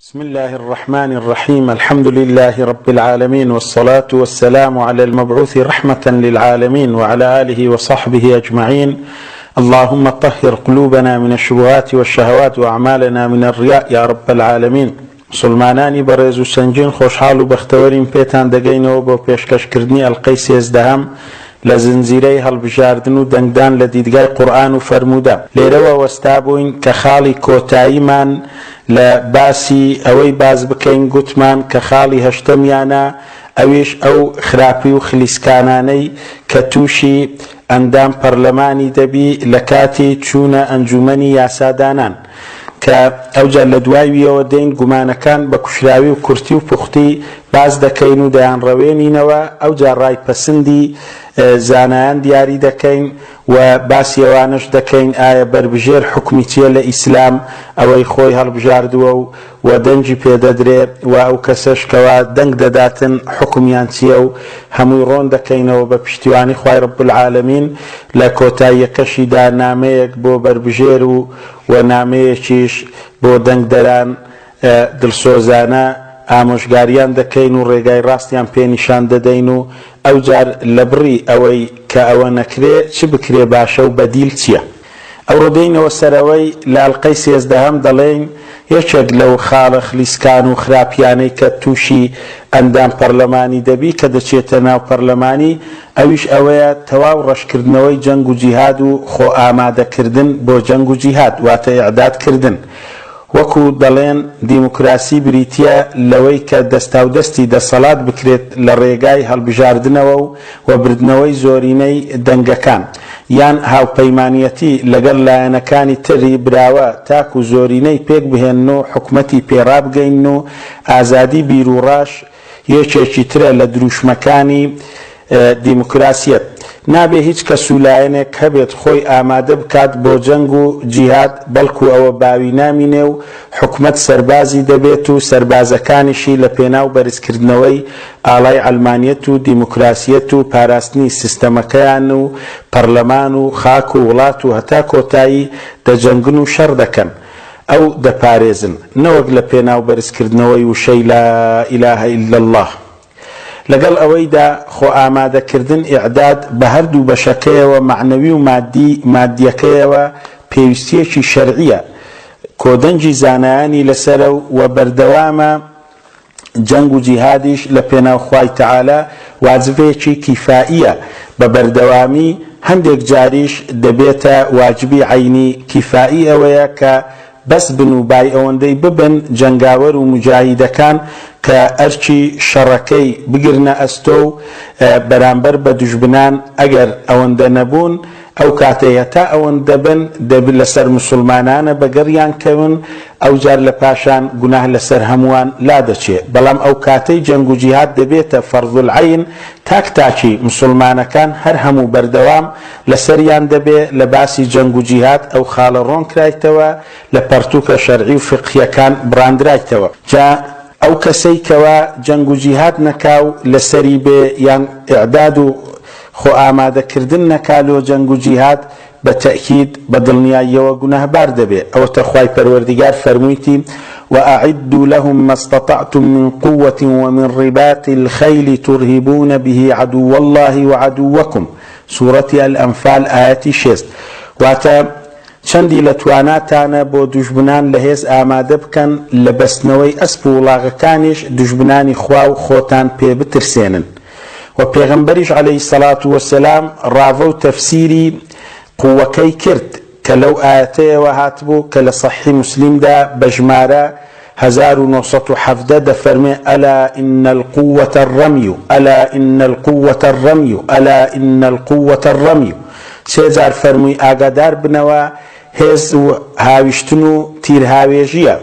بسم الله الرحمن الرحيم الحمد لله رب العالمين والصلاة والسلام على المبعوث رحمة للعالمين وعلى آله وصحبه أجمعين اللهم طهر قلوبنا من الشبهات والشهوات وأعمالنا من الرياء يا رب العالمين مسلمانانی بەڕێز و سەنگین خۆشحاڵ و بەختەوەرین پێتان دەگەینەوە بۆ پێشکەشکردنی ئەڵقەی سێزدەهەم لە زنجیرەی هەڵبژاردن و دەنگدان لە دیدگای قورئان و فەرموودە. لێرەوە وەستابووین کە خاڵی کۆتاییمان لە باسی ئەوەی باس بکەین گوتمان کە خاڵی هەشتەمیانە ئەویش ئەو خراپی و خلیسکانانەی کە تووشی ئەندام پەرلەمانی دەبی لە کاتی چوونە ئەنجوومەنی یاسادانان. کە ئەوجا لە دوای ویەوە دێین گومانەکان بە کوشراوی و کورتی و پوختی باس دەکەین و دەیانڕەوێنینەوە، ئەوجا ڕای پەسندی زانایان دیاری دەکەین و باسی ئەوانەش دەکەین ئایا بەربژێر حوکمی چیە لە ئیسلام ئەوەی خۆی هەڵبژاردووە و و دەنگی پێ دەدرێ و ئەو کەسەش کەوا دەنگ دەداتن حوکمیان چیە و هەمووی ڕۆن دەکەینەوە بە پشتیوانی خوای رب العالمین لە کۆتاییەکەشیدا نامەیەک بۆ بەربژێر و و نامەیەکیش بۆ دەنگدەران دڵسۆزانە ئامۆژگاریان دەکەین و ڕێگای ڕاستیان پێ نیشان دەدەین و ئەوجار لەبڕی ئەوەی کە ئەوە نەکرێ چ بکرێ باشە و بەدیل چیە؟ ئەوڕۆ دێینەوە سەرەوەی لە ئەڵقەی سێزدەهەم دەڵێین یەکێک لەو خاڵە خلیسکان و خراپیانەی کە تووشی ئەندام پەرلەمانی دەبی کە دەچێتە ناو پەرلەمانی ئەویش ئەوەیە تەواو ڕەشکردنەوەی جەنگ و جیهاد و خۆ ئامادەکردن بۆ جەنگ و جیهاد واتە ئیعداد کردن وەکو دەڵێن دیموکراسی بریتیە لەوەی کە دەستاودەستی دەسەڵات بکرێت لە ڕێگای هەڵبژاردنەوە و و بردنەوەی زۆرینەی دەنگەکان یان هاوپەیمانیەتی لەگەڵ لایەنەکانی تری براوە تاکو زۆرینەی پێک بهێنن و حکومەتی پێ ڕابگەینن و ئازادی بیروڕاش یەکێکی ترە لە دروشمەکانی دیموکراسیەت. نابێ هیچ کەس و لایەنێک هەبێت خۆی ئامادە بکات بۆ جەنگ و جیهاد بەڵکو ئەوە باوی نامینێ و حکومەت سەربازی دەبێت و سەربازەکانیشی لە پێناو بەرزکردنەوەی ئاڵای عەلمانیەت و دیموکراسیەت و پاراستنی سیستەمەکەیان و پەڕلەمان و خاک و وڵات و هەتا کۆتایی دەجەنگن و شەڕ دەکەن ئەو دەپارێزن نەوەک لە پێناو بەرزکردنەوەی وشەی لا الە الا اللە. لەگەڵ ئەوەیدا خۆ ئامادەکردن ئیعداد بە هەردوو بەشەکەیەوە مەعنەوی و مادی مادیەکەیەوە پێویستیەکی شەرعیە کۆدەنگی زانایانی لەسەرە و بەردەوامە جەنگ و جیهادیش لە پێناو خوای تەعالا واجبێکی کیفائیە بە بەردەوامی هەندێک جاریش دەبێتە واجبی عەینی کیفائی ئەوەیە کە بەس بن و بای ئەوەندەی ببن جەنگاوەر و موجاهیدەکان کە ئەرکی شەڕەکەی بگرنە ئەستۆ و بەرامبەر بە دوژمنان ئەگەر ئەوەندە نەبوون ئەو کاتەی هەتا ئەوەندە بن دەبی لەسەر موسوڵمانانە بەگەڕیان کەون ئەوجار لە پاشان گوناه لەسەر هەمووان لادەچێ بەڵام ئەو کاتەی جەنگ و جیهاد دەبێتە فەرض العین تاک تاکی موسوڵمانەکان هەر هەموو بەردەوام لەسەریان دەبێ لە باسی جەنگ و جیهاد ئەو خاڵە ڕۆن کرایتەوە لە پەڕتووکە شەرعی و فیقهیەکان بڕاندرایتەوە جا ئەو کەسەی کەوا جەنگ و جیهاد نەکا و لەسەری بێ یان ئیعداد و خۆ ئامادە کردن نەکا لۆ جەنگ و جیهاد بە تەئکید بە دڵنیاییەوە گوناهبار دەبێ ئەوەتە خوای پەروەردیگار فەرموویتی وأعدوا لهم ما استطعتم من قوة ومن رباط الخیل ترهبون به عدو الله وعدوکم سورەتی الانفال ئایەتی شێست واتە، چەندی لە تواناتانە بۆ دوژمنان لە هێز ئامادە بکەن لە بەستنەوەی ئەسپ و وڵاغەکانیش دوژمنانی خوا و خۆتان پێ بترسێنن وە پێغەمبەریش علیە الصلوە والسلام ڕاڤە و تەفسیری قوەکەی کرد کە لەو ئایەتەیەوە هاتبوو کە لە صحیح مسلمدا بە ژمارە 1917 دەفەرمێ الا ان القوة الرمی الا ان القوة الرمی الا ان القوة الرمی سێ جار فەرمووی ئاگادار بنەوە هێز و هاویشتن و تیرهاوێژییە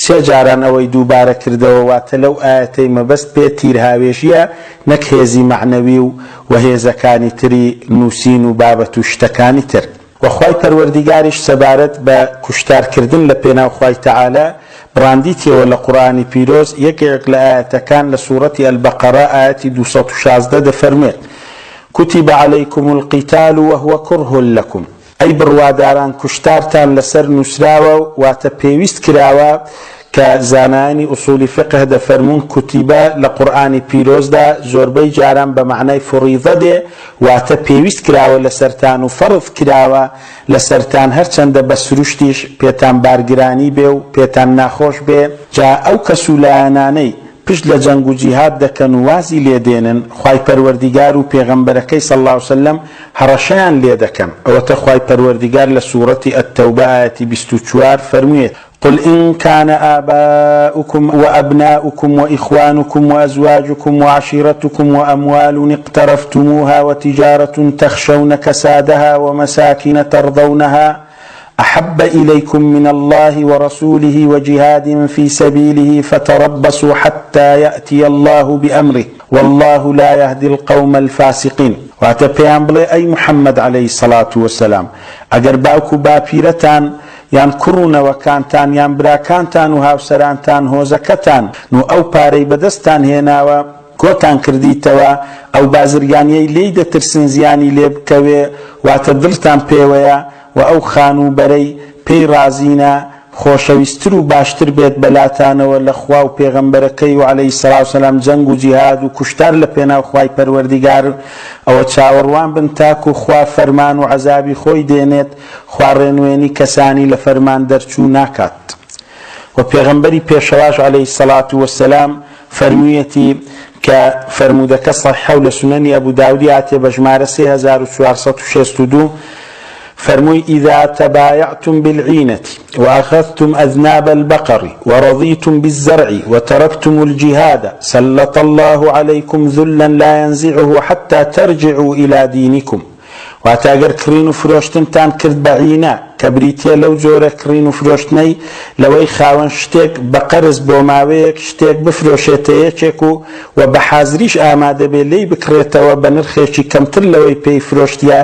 سێ جاران ئەوەی دووبارە کردەوە واتە لەو ئایەتەی مەبەست پێ تیرهاوێژییە نەک هێزی مەعنەوی و و هێزەکانی تری نووسین و بابەت و شتەکانی تر. وە خوای پەروەردیگاریش سەبارەت بە کوشتار کردن لە پێناو خوای تەعالا بڕاندیتیەوە لە قورئانی پیرۆز یەکێک لە ئایەتەکان لە سوڕەتی البقرە ئایەتی 216 دەفەرموێت کتب علیکم القتال وهو کره لکم ئەی بڕواداران کوشتارتان لەسەر نوسراوە واتە پێویست کراوە کە زانایانی ئوسوڵی فیقه دەفەرموون کوتیبە لە قورئانی پیرۆزدا زۆربەی جاران بە مەعنای فوریضە دێ، واتە پێویست کراوە لەسەرتان و فەرز کراوە لەسەرتان هەرچەندە بە سروشتیش پێتان بارگرانی بێ و پێتان ناخۆش بێ، جا ئەو کەس و لایەنانەی پشت لە جەنگ و جیهاد دەکەن و وازی لێ دێنن، خوای پەروەردیگار و پێغەمبەرەکەی صلی اللە علیە وسلم هەڕەشەیان لێ دەکەن، ئەوەتە خوای پەروەردیگار لە سوڕەتی التوبە ئایەتی 24 فەرموویەتی. قل إن كان آباؤكم وأبناؤكم وإخوانكم وأزواجكم وعشيرتكم وأموال اقترفتموها وتجارة تخشون كسادها ومساكن ترضونها أحب إليكم من الله ورسوله وجهاد في سبيله فتربصوا حتى يأتي الله بأمره والله لا يهدي القوم الفاسقين. واتە پێیان بڵێ ئەی محمد علیە الصلوة والسلام ئەگەر باوک و باپیرەتان یان کوڕ و نەوەکانتان یان براکانتان و هاوسەرانتان هۆزەکەتان و ئەو پارەی بەدەستتان هێناوە کۆتان کردیتەوە ئەو بازرگانیەی لێی دەترسن زیانی لێ بکەوێ واتە دڵتان پێوەیە وە ئەو خانوو بەرەی پێی ڕازینە خۆشەویستتر و باشتر بێت بەلاتانەوە لە خوا و پێغەمبەرەکەی و علیە الصلوە والسلام جەنگ و جیهاد و کوشتار لە پێناو خوای پەروەردیگار ئەوە چاوەڕوان بن تاکو خوا فەرمان و عەزابی خۆی دێنێت خوا ڕێنوێنی کەسانی لە فەرمان دەرچوو ناکات. وە پێغەمبەری پێشەواش علیە الصلوە والسلام فەرموویەتی کە فەرموودەکە صەحیحە و لە سونەنی ئەبو داودی هاتیە بە ژمارە 3462 فەرمووی اذا تبایعتم بالعینة واخذتم اذناب البقر ورضیتم بالزرع وترکتم الجهاد سلط الله علیکم ذلا لا ينزعه حتى ترجعوا الى دینکم واتە ئەگەر کڕین و فرۆشتنتان کرد بە عینە، کە بریتییە لەو جۆرە کڕین و فرۆشتنەی لەوەی خاوەن شتێک بە قەرز بۆ ماوەیەک شتێک بفرۆشێتە یەکێک و و بە حازریش ئامادە بێ لێی بکڕێتەوە بە نرخێکی کەمتر لەوەی پێی فرۆشتیە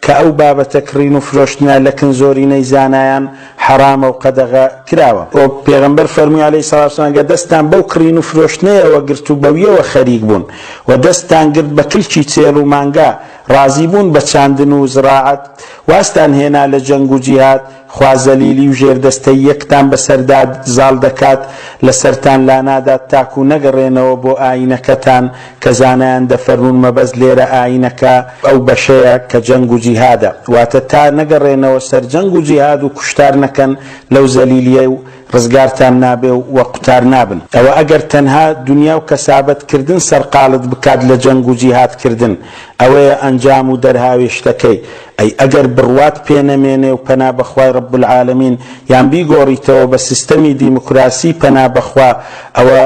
کە ئەو بابەتە کڕین و فرۆشتنە لەکن زۆرینەی زانایان حەرامە و قەدەغە کراوە. و پێغەمبەر فەرمووی علیە الصلوة والسلام گەر دەستتان بەو کڕین و فرۆشتنەیەوە گرت و بەویەوە خەریک بوون و دەستتان گرت بە کلکی چێڵ و مانگا ڕازی بوون بە چاندن و زڕاعەت، وازتان هێنا لە جەنگ و جیهاد، خوا زەلیلی و ژێردەستەییەکتان بەسەردا زاڵ دەکات، لەسەرتان لانادات تاکو نەگەڕێنەوە بۆ ئایینەکەتان، کە زانایان دەفەرموون مەبەست لێرە ئایینەکە ئەو بەشەیە کە جەنگ و جیهادە، واتە تا نەگەڕێنەوە سەر جەنگ و جیهاد و کوشتار نەکەن لەو زەلیلییە و ڕزگارتان نابێ و وە قوتار نابن. ئەوە ئەگەر تەنها دونیا و کەسابەت کردن سەرقاڵت بکات لە جەنگ و جیهاد کردن ئەوەیە ئەنجام و دەرهاوێشتەکەی، ئەی ئەگەر بڕوات پێ نەمێنێ و پەنا بەخوای رب العالمین یان بیگۆڕیتەوە بە سیستەمی دیموکراسی پەنا بەخوا ئەوە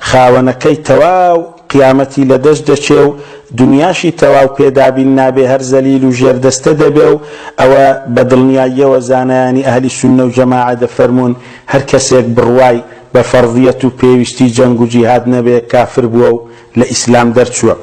خاوەنەکەی تەواو قیامەتی لە دەست دەچێ و دونیاشی تەواو پێ دابین نابێ هەر زەلیل و ژێردەستە دەبێ و ئەوە بە دڵنیاییەوە زانایانی ئەهلی سوننە و جەماعە دەفەرموون هەر کەسێک بڕوای بە فەرزیەت و پێویستی جەنگ و جیهاد نەبێ کافر بووە و لە ئیسلام دەرچووە.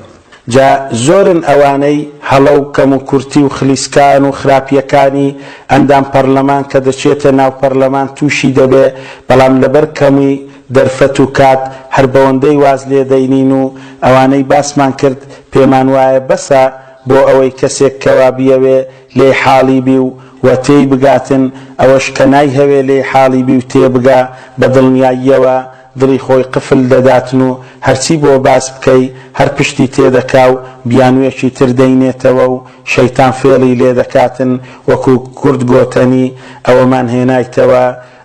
جا زۆرن ئەوانەی هەڵە و کەموکورتی و خلیسکان و خراپیەکانی ئەندام پەرلەمان کە دەچێتە ناو پەرلەمان توشی دەبێ بەڵام لەبەر کەمی دەرفەت و کات هەر بەوەندەی واز لێ دەینین و ئەوانەی باسمان کرد پێمان وایە بەسە بۆ ئەوەی کەسێک کەوا بیەوێ لێی حاڵی بی و و تێی بگاتن ئەوەش کە نایهەوێ لێی حاڵی بی و تێبگا بە دڵنیاییەوە دڵی خۆی قفل دەداتن و هەرچی بۆ باس بکەی هەر پشتی تێدەکا و بیانوێکی تر دەینێتەوە و شەیتان فێڵی لێدەکاتن وەکو کورد گۆتەنی ئەوەمان هێنایتەوە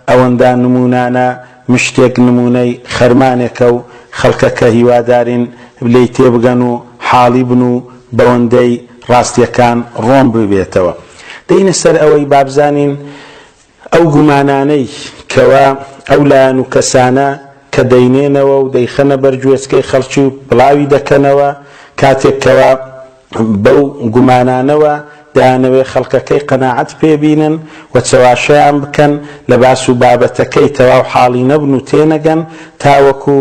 ئەوەندا نمونانە مشتێک نمونەی خەرمانێکە و خەڵکەکە هیوادارین لێی تێبگەن و حاڵی بن و بەوەندەی ڕاستیەکان ڕۆن ببێتەوە دێینە سەر ئەوەی بابزانین ئەو گومانانەی کەوا ئەو لایەن و کەسانە کە دەینێنەوە و دەیخەنە بەر گوێچکەی خەڵکی و بڵاوی دەکەنەوە، کاتێک کەوا بەو گومانانەوە دەیانەوێ خەڵکەکەی قەناعەت پێ بینن و چەواشەیان بکەن، لە باس و بابەتەکەی تەواو حاڵی نەبن و تێنەگەن، تاوەکو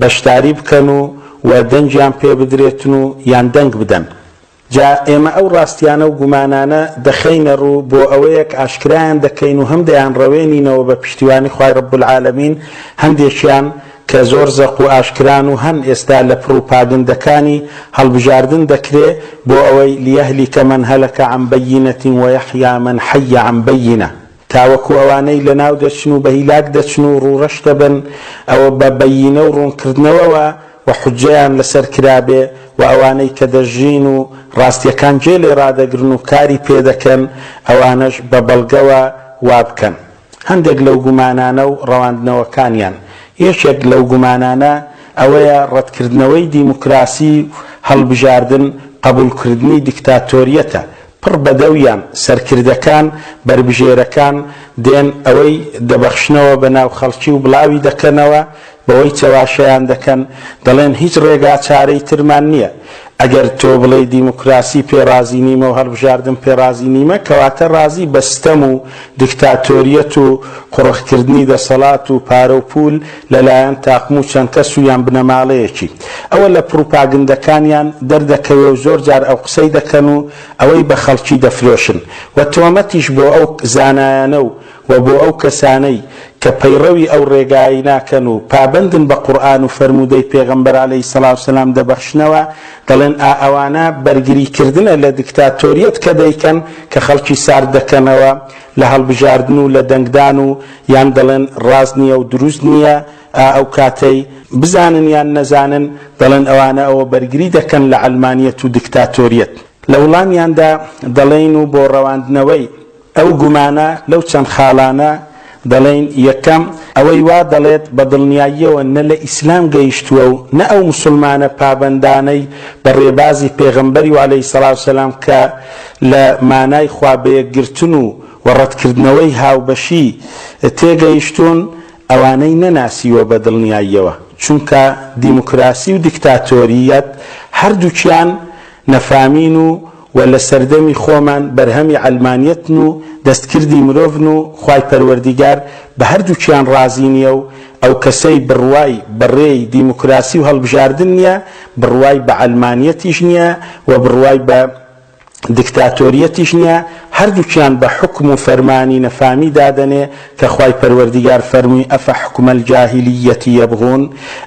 بەشداری بکەن و و دەنگیان پێ بدرێتن و یان دەنگ بدەن. جا ئێمە ئەو ڕاستیانە و گومانانە دەخەینە ڕوو بۆ ئەوەیەک ئاشکرایان دەکەین و هەم دەیانڕەوێنینەوە بە پشتیوانی خوای رب العالمین هەندێکیان کە زۆر زەق و ئاشکران و هەن ئێستا لە پڕوپاگندەکانی هەڵبژاردن دەکرێ بۆ ئەوەی لیهلک من هلک عن بینة ویحیی من حی عن بینە. تاوەکو ئەوانەی لەناو دەچن و بە هیلاک دەچن و ڕووڕەش دەبن ئەوە بە بەیینە و ڕوونکردنەوەوە و حوججەیان لەسەر کرابێ، وە ئەوانەی کە دەژین و ڕاستیەکان گوێ لێ ڕادەگرن و کاری پێ دەکەن ئەوانەش بە بەڵگەوە وا بکەن. هەندێک لەو گومانانە و ڕەواندنەوەکانیان. یەکێک لەو گومانانە ئەوەیە ڕەتکردنەوەی دیموکراسی و هەڵبژاردن قەبوڵکردنی دیکتاتۆریەتە، پڕ بەدەویان سەرکردەکان، بەربژێرەکان دێن ئەوەی دەبەخشنەوە بە ناو خەڵکی و بڵاوی دەکەنەوە، بەوەی چەواشەیان دەکەن، دەڵێن هیچ ڕێگا چارەی ترمان نییە. ئەگەر تۆ بڵێی دیموکراسی پێ ڕازی نیمە و هەڵبژاردن پێ ڕازی نیمە، کەواتە ڕازی بە ستەم و دیکتاتۆریەت و قوڕخکردنی دەسەڵات و پارە و پوول لە لایەن تاقم و چەند کەس و یان بنەماڵەیەکی. ئەوە لە پڕوپاگندەکانیان دەردەکەوێ و زۆر جار ئەو قسەی دەکەن و ئەوەی بە خەڵکی دەفرۆشن. وە تۆمەتیش بۆ ئەو زانایانە و وە بۆ ئەو کەسانەی کە پەیڕەوی ئەو ڕێگایەی ناکەن و پابەندن بە قورئان و فەرموودەی پێغەمبەر علیە سڵاو سلام دەبەخشنەوە دەڵێن ئا ئەوانە بەرگری کردنە لە دکتاتۆریەت کە دەیکەن کە خەڵکی سارد دەکەنەوە لە هەڵبژاردن و لە دەنگدان و یان دەڵێن ڕاست نیە و دروست نیە ئا ئەو کاتەی بزانن یان نەزانن دەڵێن ئەوانە ئەوە بەرگری دەکەن لە عەلمانیەت و دکتاتۆریەت. لە وڵامیاندا دەڵێین و بۆ ڕەواندنەوەی ئەو گومانە لەو چەند خاڵانە دەڵێین، یەکەم، ئەوەی وا دەڵێت بە دڵنیاییەوە نە لە ئیسلام گەیشتووە و نە ئەو موسوڵمانە پابەندانەی بە ڕێبازی پێغەمبەری و علیە سڵاو سەلام کە لە مانای خوا بەیەکگرتن و و ڕەتکردنەوەی هاوبەشی تێگەیشتوون ئەوانەی نەناسیوە بە دڵنیاییەوە چونکە دیموکراسی و دیکتاتۆرییەت هەردووکیان نەفامین و و لە سەردەمی خۆمان بەرهەمی عەلمانیەتن و دەستکردی مرۆڤن و خوای پەروەردیگار بە هەردووکیان ڕازی نیە و ئەوکەسەی بڕوای بە ڕێی دیموکراسی و هەڵبژاردن نیە بڕوای بە عەلمانیەتیش نیە و بڕوای بە دکتاتۆریەتیش نیە هەردووکیان بە حوکم و فەرمانی نەفامی دادەنێ کە خوای پەروەردیگار فەرمووی افحکم الجاهلیە یبغون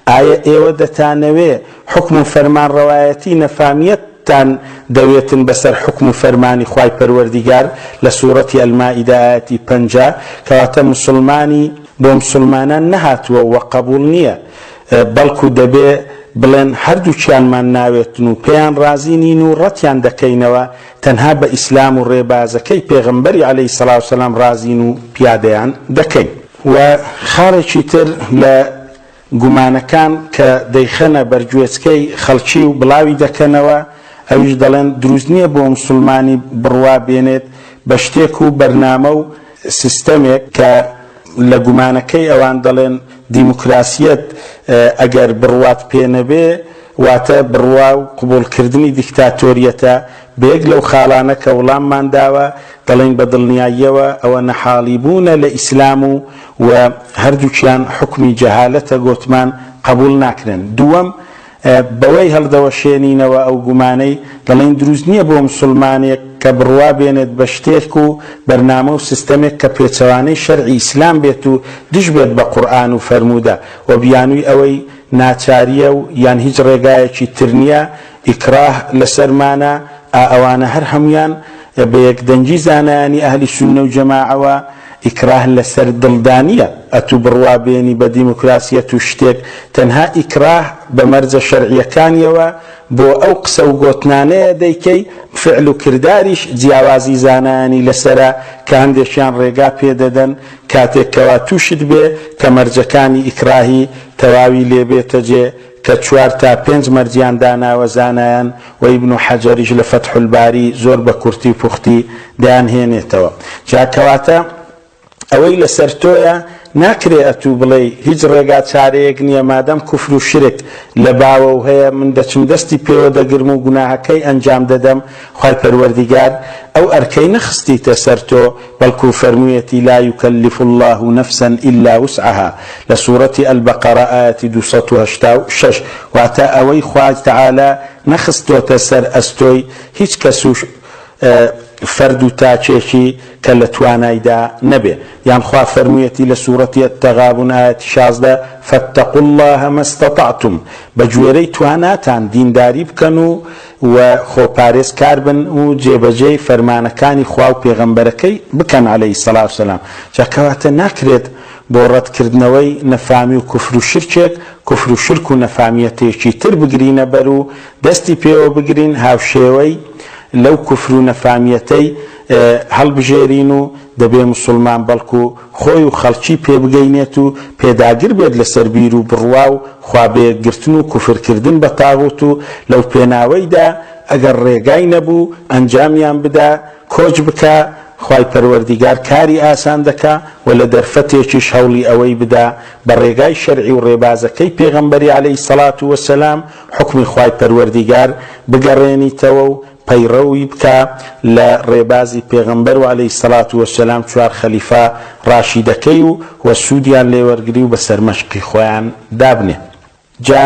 ئایە ئێوە دەتانەوێ حوکم و فەرمانڕەوایەتی نەفامیەت تان دەوێتن بەسەر حوکم و فەرمانی خوای پەروەردیگار لە سوڕەتی المائدە ئایەتی 50 کەواتە موسڵمانی بۆ مسوڵمانان نەهاتووە وە قەبوڵ نیە بەڵکو دەبێ بڵێن هەردووکیانمان ناوێتن و پێیان ڕازی نین و ڕەتیان دەکەینەوە تەنها بە ئیسلام و ڕێبازەکەی پێغەمبەری علیە سڵاو سلام ڕازین و پیادەیان دەکەین. وە خاڵێکی تر لە گومانەکان کە دەیخەنە بەرگوێچکەی خەڵکی و بڵاوی دەکەنەوە ئەویش دەڵێن دروست نیە بۆ مسوڵمانی بڕوا بێنێت بە شتێک و بەرنامە و سیستەمێک کە لە گومانەکەی ئەوان دەڵێن دیموکراسیەت ئەگەر بڕوات پێ نەبێ واتە بڕوا و قبوڵکردنی دیکتاتۆریەتە، بە یەک لەو خاڵانە کە وڵاممان داوە دەڵێین بە دڵنیاییەوە ئەوە نەحاڵی بوونە لە ئیسلام و و هەردووکیان حوکمی جەهالەتە گۆتمان قبوڵ ناکرێن. دووەم، بەوەی هەڵدەوەشێنینەوە ئەو گومانەی دەڵێین دروست نییە بۆ مسوڵمانێک کە بڕوا بێنێت بە شتێک و بەرنامە و سیستەمێک کە پێچەوانەی شەرعی ئیسلام بێت و دژ بێت بە قورئان و فەرموودە و بیانووی ئەوەی ناچارییە و یان هیچ ڕێگایەکی تر نییە ئیکراه لەسەرمانە ئا ئەوانە هەر هەموویان بە یەکدەنگی زانایانی ئەهلی سوننە و جەماعەوە ئیکراه لەسەر دڵدا نییە ئەتوو بڕوا بێنی بە دیموکراسیەت و شتێک تەنها ئیکراه بە مەرجە شەرعیەکانیەوە بۆ ئەو قسە و گۆتنانەیە دەیکەی فعل و کرداریش جیاوازی زانایانی لەسەرە کە هەندێکیان ڕێگا پێ دەدەن کاتێک کەوا توشت بێ کە مەرجەکانی ئیکراهی تەواوی لێ بێتە جێ کە چوار تا پێنج مەرجیان داناوە زانایان و ئیبن حەجەریش لە فەتح الباری زۆر بە کورتی و پوختی دەیانهێنێتەوە جا کەواتە ئەوەی لەسەر تۆیە ناکرێ ئەتوو بڵێی هیچ ڕێگا چارەیەک نیە مادەم کوفر و شرک لە باوە و هەیە من دەچم دەستی پێوە دەگرم و گوناهەکەی ئەنجام دەدەم خوای پەروەردیگار ئەو ئەرکەی نەخستیتە سەر تۆ بەڵکو فەرموویەتی لا یکلف اللە نفسا الا وسعها لە سورەتی البقرە ئایەتی 286 واتە ئەوەی خوای تعالی نەخستۆتە سەر ئەستۆی هیچ کەس و فەرد و تاکێکی کە لە توانایدا نەبێ. یان خوا فەرموویەتی لە سورەتی التغابن ئایەتی 16، فاتقوا اللە ما استطعتم، بە گوێرەی تواناتان دینداری بکەن و و خۆپارێزکار بن و جێبەجێی فەرمانەکانی خوا و پێغەمبەرەکەی بکەن علیە الصلوە والسلام. جا کەواتە ناکرێت بۆ ڕەتکردنەوەی نەفامی و کوفر و شرکێک کوفر و شرک و نەفامیەتێکی تر بگرینە بەر و دەستی پێوە بگرین هاوشێوەی لەو کوفر و نەفامیەتەی هەڵبژێرین و دەبێ موسوڵمان بەڵکو خۆی و خەڵکی پێ بگەینێت و پێداگر بێت لەسەر بیر و بڕوا و خوا بەیەکگرتن و کوفر کردن بە تاغوت و لەو پێناوەیدا ئەگەر ڕێگای نەبوو ئەنجامیان بدا کۆچ بکا خوای پەروەردیگار کاری ئاسان دەکا و لە دەرفەتێکیش هەوڵی ئەوەی بدا بە ڕێگای شەرعی و ڕێبازەکەی پێغەمبەری علیە سەڵات وسلام حوکمی خوای پەروەردیگار بگەڕێنیتەوە و پەیڕەوی بکا لە ڕێبازی پێغەمبەر و علیە سەڵات وسلام چوار خەلیفە ڕاشیدەکەی و و سوودیان لێ وەرگری و بە سەرمەشقی خۆیان دابنێ. جا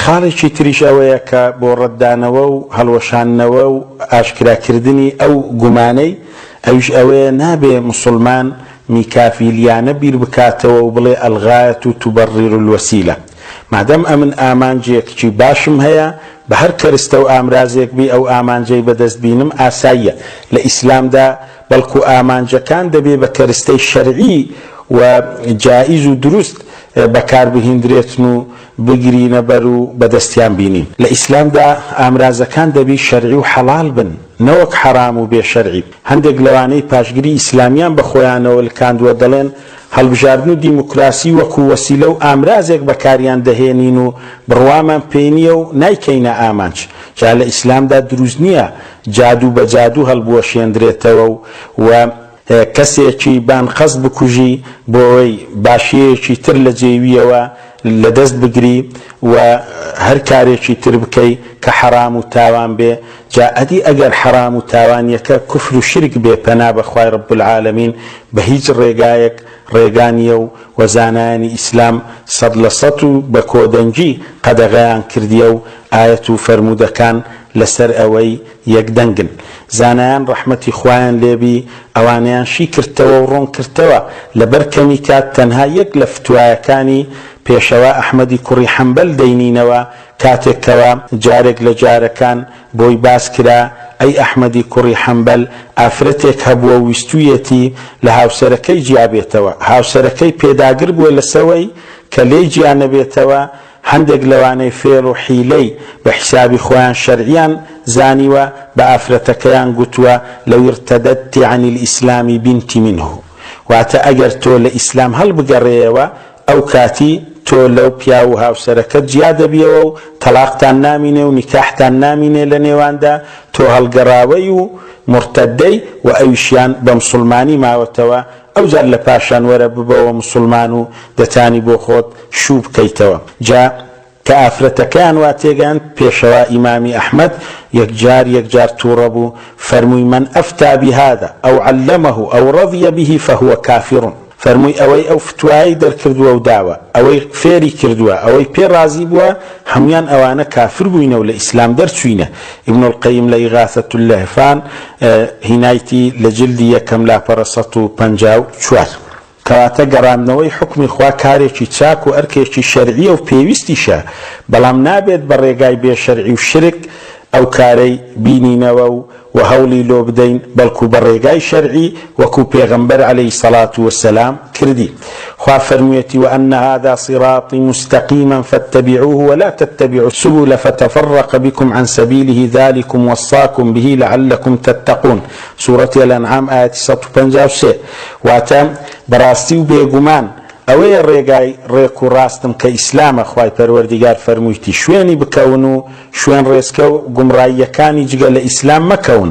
خاڵێکی تریش ئەوەیە کە بۆ ڕەتدانەوە و هەڵوەشاندنەوە و ئاشکراکردنی ئەو گومانەی، ئەویش ئەوەیە نابێ موسوڵمان میکافیلیانە بیر بکاتەوە و بڵێ الغایە تبرر الوسیلە مادەم ئەمن ئامانجێککی باشم هەیە بە هەر کەرستە و ئامرازێک بی ئەو ئامانجەی بەدەست بینم ئاساییە لە ئیسلامدا بەڵکو ئامانجەکان دەبێ بە کەرستەی شەرعی و جائیز و دروست بەکار بهیندرێتن و بگرینە بەر و بەدەستیان بینین. لە ئیسلامدا ئامرازەکان دەبی شەرعی و حەڵاڵ بن نەوەک حەرام و بێ شەرعی. هەندێک لەوانەی پاشگری ئیسلامیان بە خۆیانەوە لکاندووە دەڵێن هەڵبژاردن و دیموکراسی وەکو وەسیلە و ئامرازێک بەکاریان دەهێنین و بڕوامان پێی نییە و نایکەینە ئامانج. جا لە ئیسلامدا دروست نییە جادوو بە جادوو هەڵبوەشێندرێتەوە و کەسێکی بانقەست بکوژی بۆوەی باشیەیەکی تر لە جێویەوە لە دەست بگری و هەر کارێکی تر بکەی کە حەرام و تاوان بێ، جا ئەدی ئەگەر حەرام و تاوانیەکە کوفر و شرک بێ پەنا بە خوای رب العالمین بە هیچ ڕێگایەک ڕێگا نیە و وە زانایانی ئیسلام سەد لە سەد و بە کۆدەنگی قەدەغەیان کردیە و ئایەت و فەرموودەکان لەسەر ئەوەی یەک دەنگن. زانایان ڕەحمەتی خوایان لێ بی ئەوانەیان شی کردتەوە و ڕۆن کردتەوە، لەبەر کەمی کات تەنها یەک لە فتوایەکانی پێشەوا ئەحمەدی کوڕی حەنبەل دەینینەوە کاتێک کەوا جارێک لە جارەکان بۆی باس کرا ئەی ئەحمەدی کوڕی حەنبەل ئافرەتێک هەبووە و ویستوویەتی لە هاوسەرەکەی جیا بێتەوە هاوسەرەکەی پێداگر بووە لەسەوەی کە لێی جیا نەبێتەوە هەندێک لەوانەی فێڵ و حیلەی بە حیسابی خۆیان شەرعیان زانیوە بە ئافرەتەکەیان گوتووە لو ارتددت عن الاسلام بنت منه واتە ئەگەر تۆ لە ئیسلام هەڵبگەڕێیەوە ئەو کاتی تۆ لەو پیاو و هاوسەرەکەت جیا دەبیەوە و تەڵاقتان نامینێ و نیکاحتان نامینێ لە نێواندا تۆ هەڵگەڕاوەی و مورتەدەی و ئەویشیان بە مسوڵمانی ماوەتەوە ئەوجار لە پاشان وەرە ببەوە موسوڵمان و دەتانی بۆ خۆت شوو بکەیتەوە. جا کە ئافرەتەکەیان وا تێگەیاند پێشەوا ئیمامی ئەحمەد یەکجار یەکجار توڕە بوو فەرمووی من افتی بهذا او علمه او رضی به فهو کافر فەرمووی ئەوەی ئەو فتوایەی دەرکردووە و داوە ئەوەی فێری کردووە ئەوەی پێ ڕازی بووە هەموویان ئەوانە کافر بووینە و لە ئیسلام دەرچووینە ابن القیم لە اغاثە اللهفان هینایتی لە جلدی یەکەم لاپەڕە 154. کەواتە گەڕاندنەوەی حوکمی خوا کارێکی چاک و ئەرکێکی شەرعیە و پێویستیشە، بەڵام نابێت بە ڕێگای بێ شەرعی و شرک ئەو کارەی بینینەوە و و هەوڵی لۆ بدەین بەڵکو بە ڕێگای شەرعی وەکو پێغەمبەر علیە سەڵات وسلام کردی. خوا فەرموویەتی وان هذا صراطی مستقیما فاتبعوه ولا تتبعوا السبل فتفرق بکم عن سبیله ذلکم وصاکم به لعلکم تتقون سورەتی الانعام ئایەتی 153 واتە، بەڕاستی و بێگومان ئەوەیە ڕێگای ڕێک و ڕاستم کە ئیسلامە خوای پەروەردیگار فەرموویتی شوێنی بکەون و شوێن ڕێچکە و گومڕاییەکانی جگە لە ئیسلام مەکەون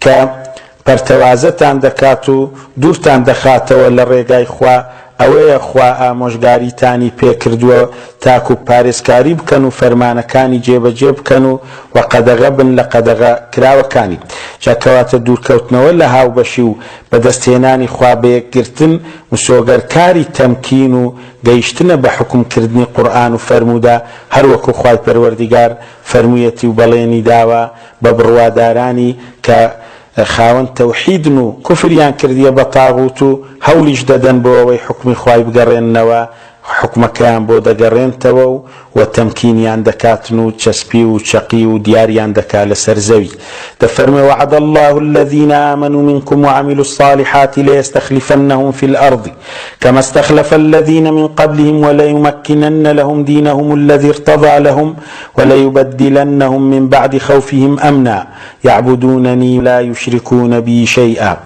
کە پەرتەوازەتان دەکات و دوورتان دەخاتەوە لە ڕێگای خوا، ئەوەیە خوا ئامۆژگاریتانی پێ کردووە تاکو پارێزکاری بکەن و فەرمانەکانی جێبەجێ بکەن و وە قەدەغە بن لە قەدەغە کراوەکانی. جا کەواتە دوورکەوتنەوە لە هاوبەشی و بەدەست هێنانی خوا بەیەکگرتن مسۆگەر کاری تەمکین و گەیشتنە بە حوکم کردنی قورئان و فەرموودە هەروەکو خوای پەروەردیگار فەرموویەتی و بەڵێنی داوە بە بڕوادارانی کە. خاوەن تەوحیدن و کوفریان کردیە بە تاغوت و هەوڵیش دەدەن بۆ ئەوەی حوکمی خوای بگەڕێننەوە حوکمەکەیان بۆ دەگەڕێنتەوە و و تەمکینیان دەکاتن و چەسپیو و چەقیو و دیاریان دەکا لەسەر زەوی. دەفەرموێ، وعد اللە الذین آمنوا منکم وعملوا الصالحات لیستخلفنهم فی الارض کما استخلف الذین من قبلهم وليمکنن لهم دینهم الذی ارتضی لهم وليبدلنهم من بعد خوفهم امنا یعبدوننی لا یشرکون بی شیئا.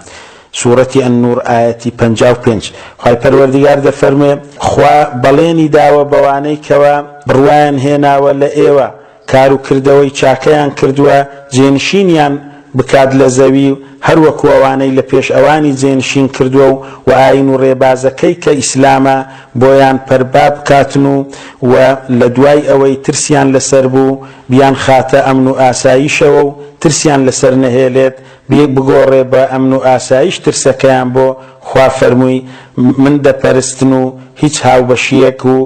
سورەتی النور ئایەتی 55. خوای پەروەردگار دەفەرموێ، خوا بەڵێنی داوە بەوانەی کەوا بڕوایان هێناوە لە ئێوە کار و کردەوەی چاکەیان کردووە جێنشینیان بکات لە زەوی و هەر وەکو ئەوانەی لە پێش ئەوانی جێنشین کردووە و وە ئاین و ڕێبازەکەی کە ئیسلامە بۆیان پەربا بکاتن و وە لە دوای ئەوەی ترسیان لەسەر بوو بیانخاتە ئەمن و ئاسایشەوە و ترسیان لەسەر نەهێلێت بگۆڕێ بە ئەمن و ئاسایش ترسەکەیان بۆ خوا فەرمووی من دەپەرستن و هیچ هاوبەشیەک و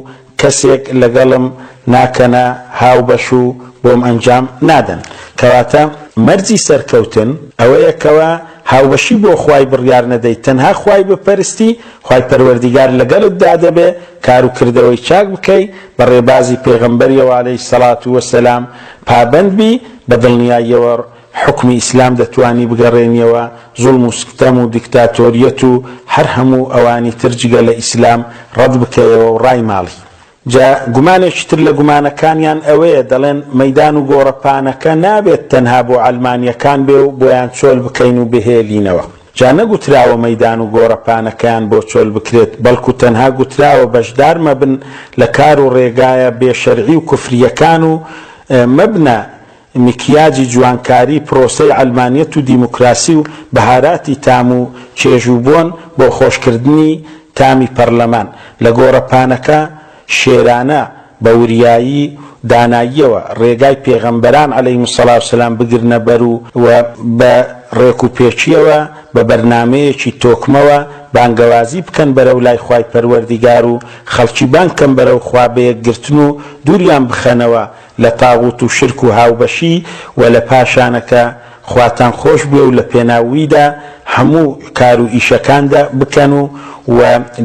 کەسێک لەگەڵم ناکەنە هاوبەش و بۆم ئەنجام نادەن. کەواتە مەرجی سەرکەوتن ئەوەیە کەوا هاوبەشی بۆ خوای بڕیار نەدەیت تەنها خوای بپەرستی خوای پەروەردیگار لەگەڵتدا دەبێ کار و کردەوەی چاک بکەی بە ڕێبازی پێغەمبەریەوە علیە الصلوە والسلام پابەند بی بە دڵنیاییەوە حوکمی ئیسلام دەتوانی بگەڕێنیەوە زوڵم و ستەم و دیکتاتۆریەت و هەر هەموو ئەوانی تر جگە لە ئیسلام ڕەت بکەیەوە و ڕایماڵی. جا گومانێکی تر لە گومانەکانیان ئەوەیە دەڵێن مەیدان و گۆڕەپانەکە نابێت تەنها بۆ عەلمانیەکان بێ و بۆیان چۆل بکەین و بهێلینەوە. جا نەگوتراوە مەیدان و گۆڕەپانەکەیان بۆ چۆل بکرێت بەڵکو تەنها گوتراوە بەشدار مەبن لە کار و ڕێگایە بێ شەرعی و کوفریەکان و مەبنە مکیاجی جوانکاری پرۆسەی عەلمانیەت و دیموکراسی و بەهاراتی تام و چێژ و بۆن بۆ خۆشکردنی تامی پەرلەمان لە گۆڕەپانەکە شێرانە بە وریایی و داناییەوە ڕێگای پێغەمبەران علیهم الصلوە والسلام بگرنە بەر و و بە ڕێک و پێکیەوە بە بەرنامەیەکی تۆکمەوە بانگەوازی بکەن بەرەو لای خوای پەروەردیگار و خەڵکی بانگ کەن بەرەو خوا بە یەکگرتن و دووریان بخەنەوە لە تاغوت و شرک و هاوبەشی و لە پاشانە کە خواتان خۆش بوێ و لە پێناو ویدا هەموو کار و ئیشەکاندا بکەن و و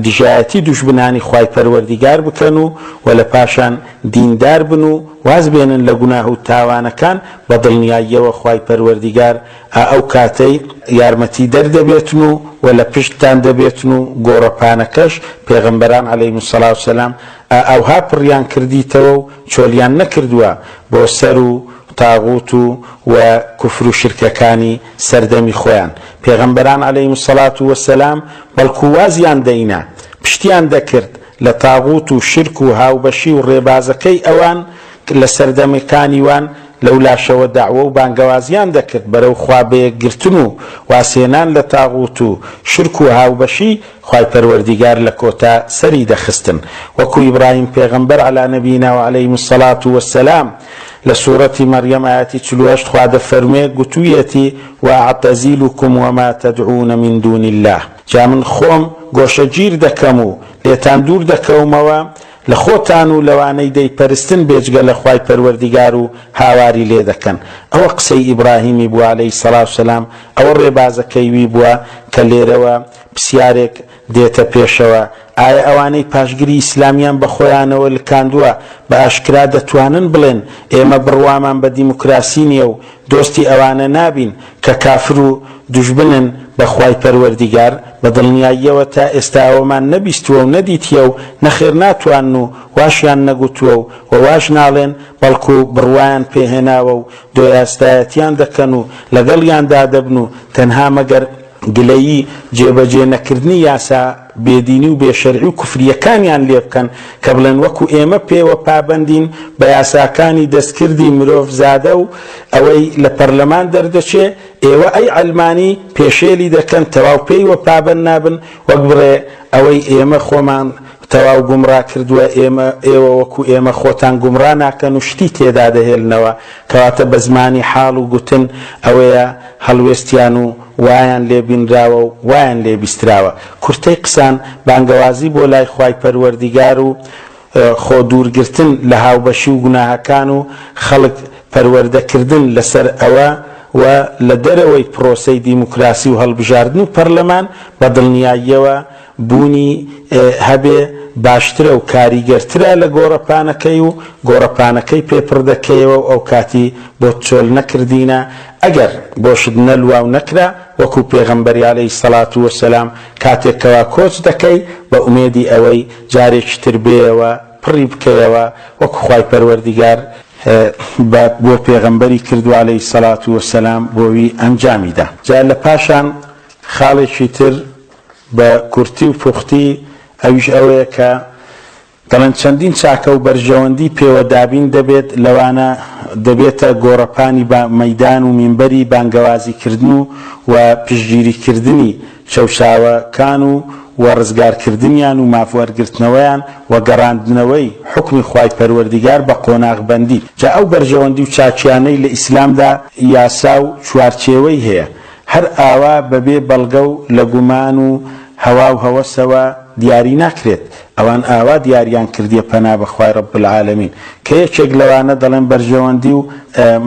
دژایەتی دوژمنانی خوای پەروەردیگار بکەن و و لە پاشان دیندار بن و واز بێنن لە گوناه و تاوانەکان بە دڵنیاییەوە خوای پەروەردیگار ئا ئەو کاتەی یارمەتی دەر دەبێتن و و لە پشتتان دەبێتن و گۆڕەپانەکەش پێغەمبەران علیهم الصلوة والسلام ئا ئەوها پڕیان کردیتەوە و چۆلیان نەکردووە بۆ سەر و تاغوت و و کوفر و شرکەکانی سەردەمی خۆیان پێغەمبەران علیهم الصلوة والسلام بەڵکو وازیان دەینا پشتیان دەکرد لە تاغوت و شرک و هاوبەشی و ڕێبازەکەی ئەوان لە سەردەمەکانی وان لەولاشەوە دەعوە و بانگەوازیان دەکرد بەرەو خوا بەیەکگرتن و وازهێنان لە تاغوت و شرک و هاوبەشی خوای پەروەردیگار لە کۆتا سەری دەخستن وەکو ئیبراهیم پێغەمبەر علی نبینا و علیهم الصلوة والسلام لە سورەتی مەریەم ئایەتی 48 خوا دەفەرموێ گوتویەتی واعتزلکم وما تدعون من دون اللە جا من خۆم گۆشەگیر دەکەم و لێتان دوور دەکەومەوە لە خۆتان و لەوانەی دەیپەرستن بێجگە لە خوای پەروەردیگار و هاواری لێ دەکەن ئەوە قسەی ئیبراهیمی بووە علیە الصلوة والسلام ئەوە ڕێبازەکەی وی بووە کە لێرەوە پسیارێک دێتە پێشەوە ئایا ئەوانەی پاشگری ئیسلامیان بە خۆیانەوە لکاندووە بە ئاشکرا دەتوانن بڵێن ئێمە بڕوامان بە دیموکراسی نیە و دۆستی ئەوانە نابین کە کافر و دوژمنن بە خوای پەروەردیگار؟ بە دڵنیاییەوە تا ئێستا ئەوەمان نەبیستووە و نەدیتیە و نەخێر ناتوانن و واشیان نەگوتووە و وە واش ناڵێن بەڵکو بڕوایان پێ هێناوە و دۆیاستایەتیان دەکەن و لەگەڵیاندا دەبن و تەنها مەگەر گلەیی جێبەجێ نەکردنی یاسا بێدینی و بێ شەرعی و کوفرییەکانیان لێ بکەن کە بڵێن وەکو ئێمە پێوە پابەندین بە یاساکانی دەستکردی مرۆڤ زادە و ئەوەی لە پەرلەمان دەردەچێ ئێوە ئەی عەلمانی پێشێلی دەکەن تەواو پێیوە پابەند نابن وەک بڵێ ئەوەی ئێمە خۆمان تەواو گومڕا کردووە ئێمە ئێوە وەکو ئێمە خۆتان گومڕا ناکەن و شتی تێدا دەهێلنەوە کەواتە بە زمانی حاڵ و گوتن ئەوەیە هەڵوێستیان و وایان لێ بینراوە و وایان لێ بیستراوە. کورتەی قسان، بانگەوازی بۆ لای خوای پەروەردیگار و خۆ دوور گرتن لە هاوبەشی و گوناهەکان و خەڵک پەروەردە کردن لەسەر ئەوە و لە دەرەوەی پرۆسەی دیموکراسی و هەڵبژاردن و پەرلەمان بە دڵنیاییەوە بوونی هەبێ باشترە و کاریگەرترە لە گۆڕەپانەکەی و گۆڕەپانەکەی پێ پڕ دەکەیەوە و ئەوکاتی بۆت چۆل نەکردینە ئەگەر بۆشت نەلوا و نەکرا وەکو پێغەمبەری علیە الصلوە والسلام کاتێک کەوا کۆچ دەکەی بە ئومێدی ئەوەی جارێکی تر بێیەوە پڕی بکەیەوە وەکو خوای پەروەردیگار بە بۆ پێغەمبەری کرد و علیە الصلوە والسلام بۆوی ئەنجامی دا. جا لە پاشان خاڵێکی تر بە کورتی و پوختی ئەویش ئەوەیە کە دەڵێن چەندین چاکە و بەرژەوەندی پێوە دابین دەبێت لەوانە دەبێتە گۆڕەپانی با مەیدان و مینبەری بانگەوازی کردن و و پشتگیری کردنی چەوساوەکان و و ڕزگار کردنیان و ماف وەرگرتنەوەیان و گەڕاندنەوەی حوکمی خوای پەروەردیگار بە قۆناغ بەندی جا ئەو بەرژەوەندی و چاکیانەی لە ئیسلامدا یاسا و چوارچێوەی هەیە هەر ئاوا بەبێ بەڵگە و لە گومان و هەوا و هەوەسەوە دیاری ناکرێت، ئەوان ئاوا دیاریان کردیە پەنا بە خوای رب العالمین کە یەکێک لەوانە دەڵێن بەرژەوەندی و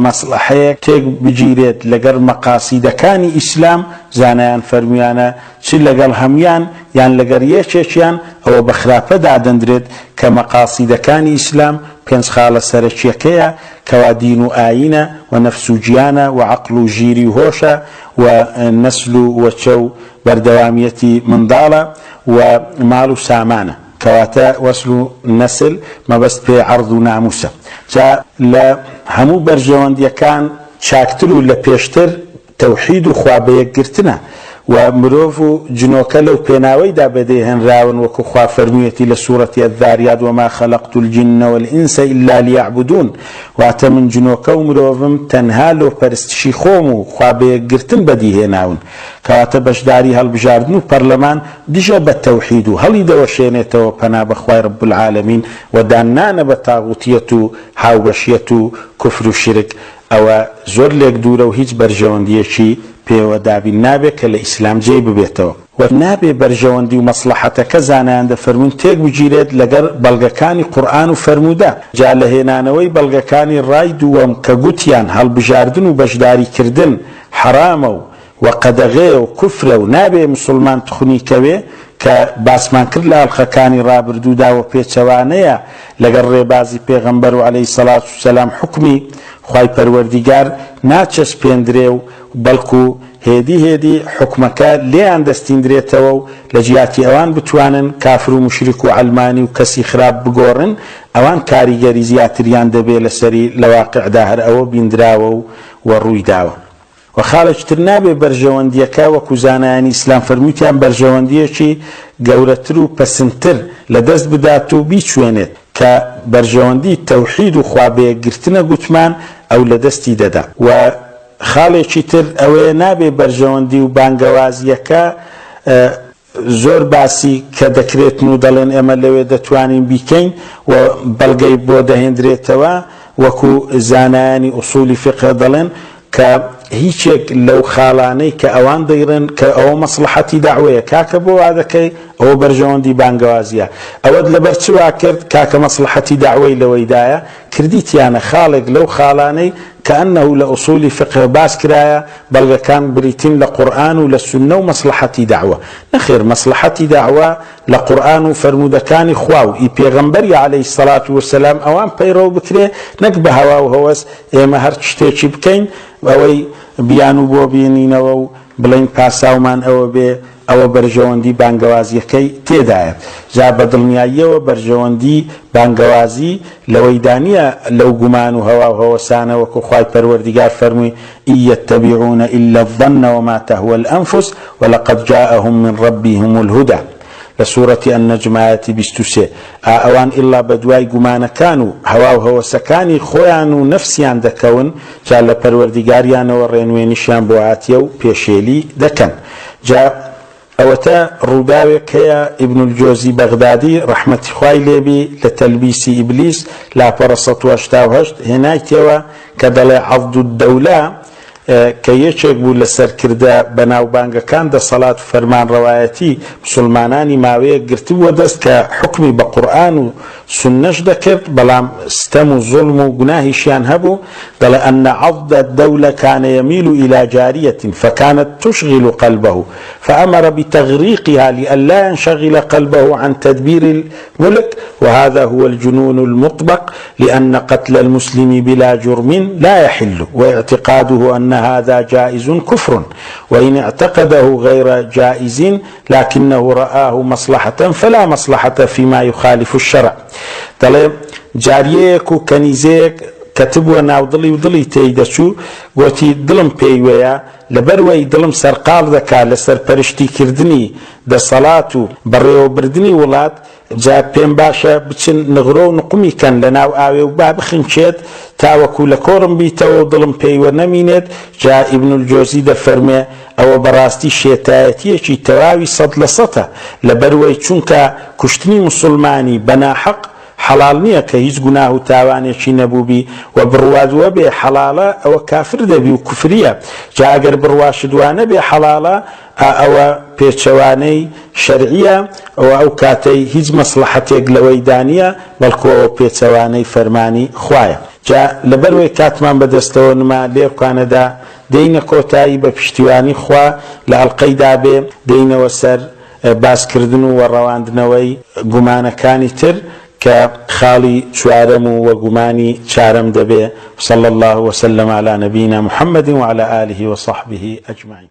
مەسڵەحەیەک تێک بگیرێت لەگەڵ مەقاسیدەکانی ئیسلام، زانایان فەرمویانە چ لەگەڵ هەمویان یان لەگەڵ یەکێکیان ئەوە بە خراپە دادەندرێت کە مەقاسیدەکانی ئیسلام پێنج خاڵە سەرەکیەکەیە کەوا دین و ئایینە و نەفس و گیانە و عەقڵ و ژیری و هۆشە و نەسل و وەچە و بەردەوامیەتی منداڵە و ماڵ و سامانە کەواتە وەسل و نەسل مەبەست پێ عەڕد و ناموسە جا لە هەموو بەرژەوەندیەکان چاکتر و لە پێشتر تەوحید و خوا بەیەکگرتنە و مرۆڤ و جنۆکە لەو پێناوەیدا بەدێهێنراون وەکو خوا فەرموویەتی لە سورەتی الذاریات وما خلقت الجن والانس الا لیعبدون واتە من جنۆکە و مرۆڤم تەنها لۆ پەرستشی خۆم و خوا بەیەکگرتن بەدیهێناون کەواتە بەشداری هەڵبژاردن و پەرلەمان دژە بە تەوحید و هەڵیدەوەشێنێتەوە پەنا بە خوای رب العالمین و داننانە بە تاغوتیەت و هاوبەشیەت و کوفر و شیرک ئەوە زۆر لێک دوورە و هیچ بەرژەوەندییەکی پێوە دابین نابێ کە لە ئیسلام جێی ببێتەوە. وە نابێ بەرژەوەندی و مەسڵەحەتەکە زانایان دەفەرموون تێک بگیرێت لەگەڵ بەڵگەکانی قورئان و فەرموودە، جا لە هێنانەوەی بەڵگەکانی ڕای دووەم کە گوتیان هەڵبژاردن و بەشداری کردن حەرامە و و قەدەغەیە و کوفرە و نابێ موسڵمان تخنی کەوێ کە باسمان کرد لە ئەڵقەکانی ڕابردوودا وە پێچەوانەیە لەگەڵ ڕێبازی پێغەمبەر و علیە سەڵات و سەلام حوکمی خوای پەروەردیگار ناچەسپێندرێ و بەڵکو هێدی هێدی حوکمەکە لێیان دەستیندرێتەوە و لە جیاتی ئەوان بتوانن کافر و موشریک و عەلمانی و کەسی خراپ بگۆڕن ئەوان کاریگەری زیاتریان دەبێ لەسەری لە واقعدا هەر ئەوە بیندراوە و وە ڕوویداوە. وە خاڵێکی تر نابێ بەرژەوەندیەکە وەکو زانایانی ئیسلام فەرموویتیان بەرژەوەندیەکی گەورەتر و پەسندتر لە دەست بدات و بیچوێنێت کە بەرژەوەندی تەوحید و خوا بەیەکگرتنە گوتمان ئەو لە دەستی دەدا وە خاڵێکی تر ئەوەیە نابێ بەرژەوەندی و بانگەوازیەکە زۆر باسی کە دەکرێتن و دەڵێن ئێمە لەوێ دەتوانین بیکەین و بەڵگەی بۆ دەهێندرێتەوە وەکو زانایانی ئوسولی فیقهە دەڵێن کە هیچێک لەو خاڵانەی کە ئەوان دەیڵێن کە ئەوە مەسڵەحەتی دەعوەیە کاکە بۆ وا دەکەی ئەوە بەرژەوەندی بانگەوازیە ئەوەت لەبەر چ وا کرد کاکە مەسڵەحەتی دەعوەی لەوەیدایە کردیتیانە خاڵێک لەو خاڵانەی کەئەنەه لە ئوسولی فیقهە باس کرایە بەڵگەکان بریتین لە قورئان و لە سوننە و مەسڵەحەتی دەعوە. نەخێر مەسڵەحەتی دەعوە لە قورئان و فەرموودەکانی خوا و ئی پێغەمبەری علیە الصلوە و السلام ئەوان پەیڕەو بکرێ نەک بە هەوا و هەوەس ئێمە هەر شتێکی بکەین ئەوەی بیانوو بۆ بێنینەوە و بڵێین پاساومان ئەوە بێ ئەوە بەرژەوەندی بانگەوازیەکەی تێدایە. جا بە دڵنیاییەوە بەرژەوەندی بانگەوازی لەوەیدا نیە لەو گومان و هەواو هەوەسانە وەکو خوای پەروەردیگار فەرمووی ان یتبعون الا الظن وما تهوی الانفس ولقد جاءهم من ربهم الهدی لە سورەتی النجم ئایەتی 23 ئا ئەوان ئیللا بەدوای گومانەکان و هەواو هەوەسەکانی خۆیان و نەفسیان دەکەون جا لە پەروەردیگاریانەوە ڕێنوێنیشیان بۆ هاتیە و پێشێلی دەکەن جا ئەوەتە ڕووداوێک هەیە ابن الجوزی بەغدادی ڕەحمەتی خوای لێ بی لە تەلبیسی ئیبلیس لاپەڕە 188 هێنایتەوە کە دەڵێ عضد الدولە کە یەکێک بوو لە سەرکردە بەناوبانگەکان دەسەڵات و فەرمانڕەوایەتی موسڵمانانی ماوەیەک گرتبووە دەست کە حوکمی بە قورئان و سوننەش دەکرد بەڵام ستەم و زوڵم و گوناهیشیان هەبوو دەڵێ ان عضد الدولە کان یمیل الی جاریە فکانت تشغل قلبه فامر بتغریقها لئلا ینشغل قلبه عن تدبیر الملک وهذا هو الجنون المطبق لان قتل المسلم بلا جرم لا يحل واعتقاده ان هذا جائز كفر وإن اعتقده غير جائز لكنه رآه مصلحة فلا مصلحة فيما يخالف الشرع دەڵێ جاریەیەک و کەنیزەیەک کەتبووە ناو دڵی و دڵی تێی دەچوو گۆتی دڵم پێی وەیە لەبەروەی دڵم سەرقاڵ دەکا لە سەرپەرشتی کردنی دەسەڵات و بەڕێوەبردنی وڵات جا پێم باشە بچن نغرۆ و نقومی کەن لە ناو ئاوێ و با بخنکێت تاوەکو لە کۆڕم بیتەوە و دڵم پێیوە نەمینێت، جا ئیبن الجوزی دەفەرموێ ئەوە بەڕاستی شێتایەتیەکی تەواوی سەد لە سەتە، لەبەروەی چونکە کوشتنی موسوڵمانی بە ناحەق حەڵاڵ نیە کە هیچ گوناه و تاوانێکی نەبووبی و بڕوات وەبێ حەڵاڵە ئەوە کافر دەبی و کوفریە جا ئەگەر بڕواشت وانەبێ حەڵاڵە ئا ئەوە پێچەوانەی شەرعیە و ئەو کاتەی هیچ مەسڵەحەتێک لەوەیدا نیە بەڵکو ئەوە پێچەوانەی فەرمانی خوایە جا لەبەروەی کاتمان بەدەستەوە نما لێرکانەدا دێینە کۆتایی بە پشتیوانی خوا لە ئەڵقەی دابێ دێینەوە سەر باسکردن و وەڕەواندنەوەی گومانەکانی تر کە خاڵی چوارەم و وە گومانی چارەم دەبێ، وصلی اللە وسلم علی نبینا محمد وعلی آله وصحبه اجمعین.